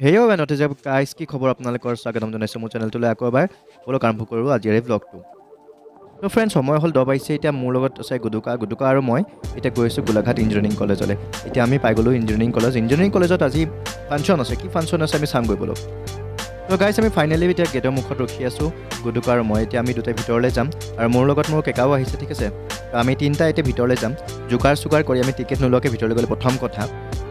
হেয়ো নটিজ guys, কি খবৰ আপোনালোকৰ? স্বাগতম জনাইছোঁ মোৰ চেনেলটোলৈ আকৌ এবাৰ। ব'লক, আৰম্ভ কৰোঁ আজিৰ এই ভ্লগটো। তো ফ্ৰেণ্ডছ, সময় হ'ল 10 বাজিছে। এতিয়া মোৰ লগত আছে গুডুকা। গুডুকা আৰু মই এতিয়া গৈ আছোঁ গোলাঘাট ইঞ্জিনিয়াৰিং কলেজলৈ। এতিয়া আমি পাই গ'লোঁ ইঞ্জিনিয়াৰিং কলেজ। ইঞ্জিনিয়াৰিং কলেজত আজি ফাংচন আছে। কি ফাংচন আছে, আমি চামগৈ ব'লক। তো গাইজ, আমি ফাইনেলি এতিয়া গেটৰ মুখত ৰখি আছোঁ, গুডুকা আৰু মই। এতিয়া আমি দুটাই ভিতৰলৈ যাম আৰু মোৰ লগত মোৰ কেকাও আহিছে, ঠিক আছে। তো আমি তিনিটা এতিয়া ভিতৰলৈ যাম। যোগাৰ চোগাৰ কৰি আমি টিকেট নোলোৱাকৈ ভিতৰলৈ গ'লে প্ৰথম কথা।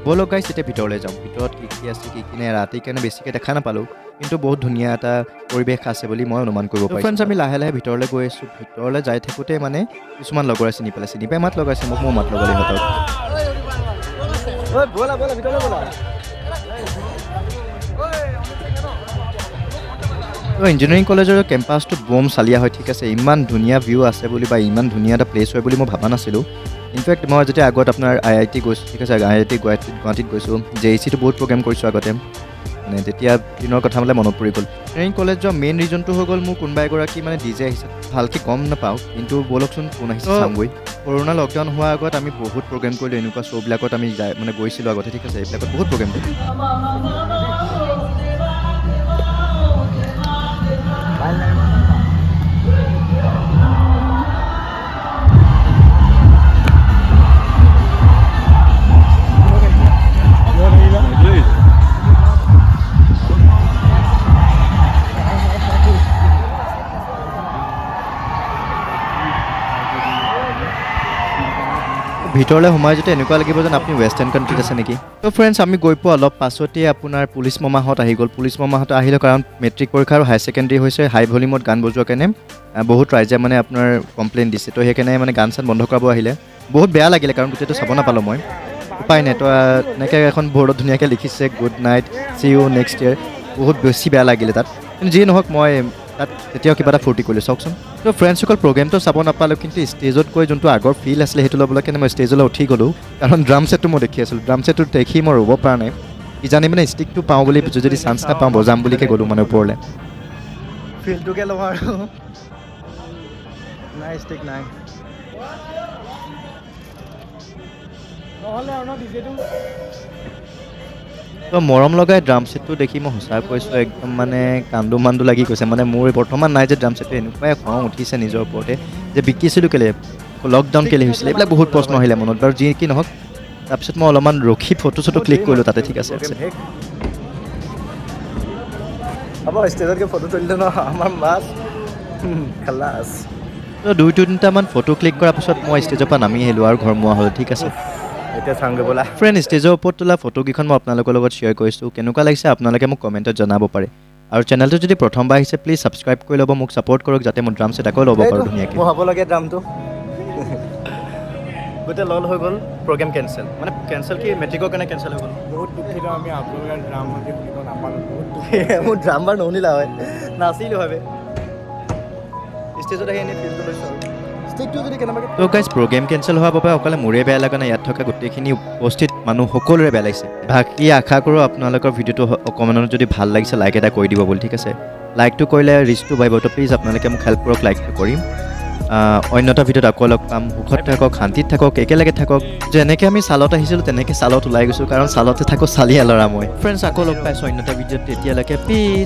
ব'লক গাইজ, এতিয়া ভিতৰলৈ যাওঁ। ভিতৰত কি কি আছে, কি কি নাই, ৰাতিৰ কাৰণে বেছিকৈ দেখা নাপালোঁ, কিন্তু বহুত ধুনীয়া এটা পৰিৱেশ আছে বুলি মই অনুমান কৰিব পাৰিছোঁ। ফ্ৰেণ্ডছ, আমি লাহে লাহে ভিতৰলৈ গৈ আছোঁ। ভিতৰলৈ যাই থাকোঁতে মানে কিছুমান লগৰে চিনি পালে। চিনি পাই মাত লগাইছে মোক, মই মাত লগালে ইহঁতক। ব'লা ব'লা, ভিতৰলৈ ব'লা। তো ইঞ্জিনিয়াৰিং কলেজৰ কেম্পাছটো বম চালিয়া হয়, ঠিক আছে। ইমান ধুনীয়া ভিউ আছে বুলি বা ইমান ধুনীয়া এটা প্লেচ হয় বুলি মই ভবা নাছিলোঁ। ইনফেক্ট মই যেতিয়া আগত আপোনাৰ আইআইটি গৈছোঁ, ঠিক আছে, আইআইটি গুৱাহাটীত গৈছোঁ, জেইচিটো বহুত প্ৰগ্ৰেম কৰিছোঁ আগতে, মানে তেতিয়া দিনৰ কথা মানে মনত পৰি গ'ল। ইঞ্জিনিয়াৰিং কলেজ যোৱা মেইন ৰিজনটো হৈ গ'ল মোৰ কোনোবা এগৰাকী মানে ডিজে আহিছে। ভালকৈ গম নাপাওঁ, কিন্তু ব'লকচোন, কোন আহিছে চামগৈ। কৰোণা লকডাউন হোৱাৰ আগত আমি বহুত প্ৰগ্ৰেম কৰিলোঁ। এনেকুৱা শ্ব'বিলাকত আমি যাই মানে গৈছিলোঁ আগতে, ঠিক আছে। এইবিলাকত বহুত প্ৰগ্ৰেম কৰিলোঁ। ভিতৰলৈ সোমাই যেতিয়া এনেকুৱা লাগিব যেন আপুনি ৱেষ্টাৰ্ণ কাণ্ট্ৰিত আছে নেকি। ত' ফ্ৰেণ্ডছ, আমি গৈ পোৱা অলপ পাছতেই আপোনাৰ পুলিচ মামাহঁত আহি গ'ল। পুলিচ মামাহঁত আহিলে কাৰণ মেট্ৰিক পৰীক্ষা আৰু হায়াৰ ছেকেণ্ডেৰী হৈছে। হাই ভলিউমত গান বজোৱাৰ কাৰণে বহুত ৰাইজে মানে আপোনাৰ কমপ্লেইন দিছে। তো সেইকাৰণে মানে গান চান বন্ধ কৰাব আহিলে। বহুত বেয়া লাগিলে, কাৰণ গোটেইটো চাব নাপালোঁ মই। উপায় নাই। তো এনেকৈ এখন বৰ্ডত ধুনীয়াকৈ লিখিছে, "Good night, see you next year"। বহুত বেছি বেয়া লাগিলে তাত, কিন্তু যিয়ে নহওক, মই তাত তেতিয়াও কিবা এটা ফূৰ্তি কৰিলোঁ, চাওকচোন। তো ফ্ৰেণ্ডছসকল, প্ৰগ্ৰেমটো চাব নাপালোঁ, কিন্তু ষ্টেজত গৈ যোনটো আগৰ ফিল আছিলে, সেইটো ল'বলৈ কাৰণে মই ষ্টেজলৈ উঠি গ'লোঁ, কাৰণ ড্ৰাম ছেটটো মই দেখি আছিলোঁ। ড্ৰাম ছেটটো দেখি মই ৰ'ব পৰা নাই। কিজানি মানে ষ্টিকটো পাওঁ বুলি, যদি চান্স নাপাওঁ বজাম বুলিকে গ'লোঁ মানে ওপৰলৈ। ফিল্ডটোকে লওঁ আৰু নাই, ষ্টিক নাই। নহ'লে আৰু ন ডিজেটো। তো মৰম লগাই ড্ৰাম ছেটটো দেখি মই সঁচা কৈছোঁ, একদম মানে কান্দো মান্দো লাগি গৈছে। মানে মোৰ বৰ্তমান নাই যে ড্ৰাম ছেটটো, এনেকুৱাই খং উঠিছে নিজৰ ওপৰতে যে বিকিছিলোঁ কেলৈ, লকডাউন কেলৈ হৈছিলে, এইবিলাক বহুত প্ৰশ্ন আহিলে মনত। বাৰু, যি কি নহওক, তাৰপিছত মই অলপমান ৰখি ফটো চটো ক্লিক কৰিলোঁ তাতে, ঠিক আছে। হ'ব, ষ্টেজত গৈ ফটো তুলিলোঁ ন, আমাৰ মাছ খালাছ। তো দুই তিনিটামান ফটো ক্লিক কৰাৰ পিছত মই ষ্টেজৰ পৰা নামি আহিলোঁ আৰু ঘৰমুৱা হ'লোঁ, ঠিক আছে। এতিয়া চাওঁগৈ ব'লা। ফ্ৰেণ্ড, ষ্টেজৰ ওপৰত তোলা ফটোকেইখন মই আপোনালোকৰ লগত শ্বেয়াৰ কৰিছোঁ। কেনেকুৱা লাগিছে আপোনালোকে মোক কমেণ্টত জনাব পাৰে আৰু চেনেলটো যদি প্ৰথমবাৰ আহিছে, প্লিজ ছাবস্ক্ৰাইব কৰি ল'ব। মোক ছাপৰ্ট কৰক, যাতে মই ড্ৰাম ছেট আকৌ ল'ব পাৰোঁ ধুনীয়াকৈ। মোৰ হ'বলগীয়া ড্ৰামটো গোটেই লল হৈ গ'ল। প্ৰগ্ৰেম কেঞ্চেল, মানে কেঞ্চেল কি, মেট্ৰিকৰ কাৰণে কেঞ্চেল হৈ গ'ল। বহুত দুখিত আমি, আপোনালোকৰ ড্ৰাম আজি শুনিব নাপালোঁ। বহুত দুখ। মোৰ ড্ৰাম বাৰ নুশুনিলা হয়, নাচিলোঁ হয়। ষ্টেজত আহি এনেই ফিলটো লৈছোঁ আৰু ষ্টিকটো যদি কেনেবাকৈ তো গাইজ, প্ৰগ্ৰেম কেঞ্চেল হোৱাৰ বাবে অকলে মোৰে বেয়া লগা নাই, ইয়াত থকা গোটেইখিনি উপস্থিত মানুহ সকলোৰে বেয়া লাগিছে। বাকী আশা কৰোঁ আপোনালোকৰ ভিডিঅ'টো অকণমানত যদি ভাল লাগিছে, লাইক এটা কৰি দিব বুলি, ঠিক আছে। লাইকটো কৰিলে ৰিচটো বাঢ়িব। তো প্লিজ আপোনালোকে মোক হেল্প কৰক লাইকটো কৰিম। অন্য এটা ভিডিঅ'ত আকৌ লগ পাম। সুখত থাকক, শান্তিত থাকক, একেলগে থাকক। যেনেকৈ আমি চালত আহিছিলোঁ, তেনেকৈ চালত ওলাই গৈছোঁ, কাৰণ চালতে থাকোঁ, চালিয়া ল'ৰা মই। ফ্ৰেণ্ডছ, আকৌ লগ পাইছোঁ অন্য এটা ভিডিঅ'ত। তেতিয়ালৈকে পিচ।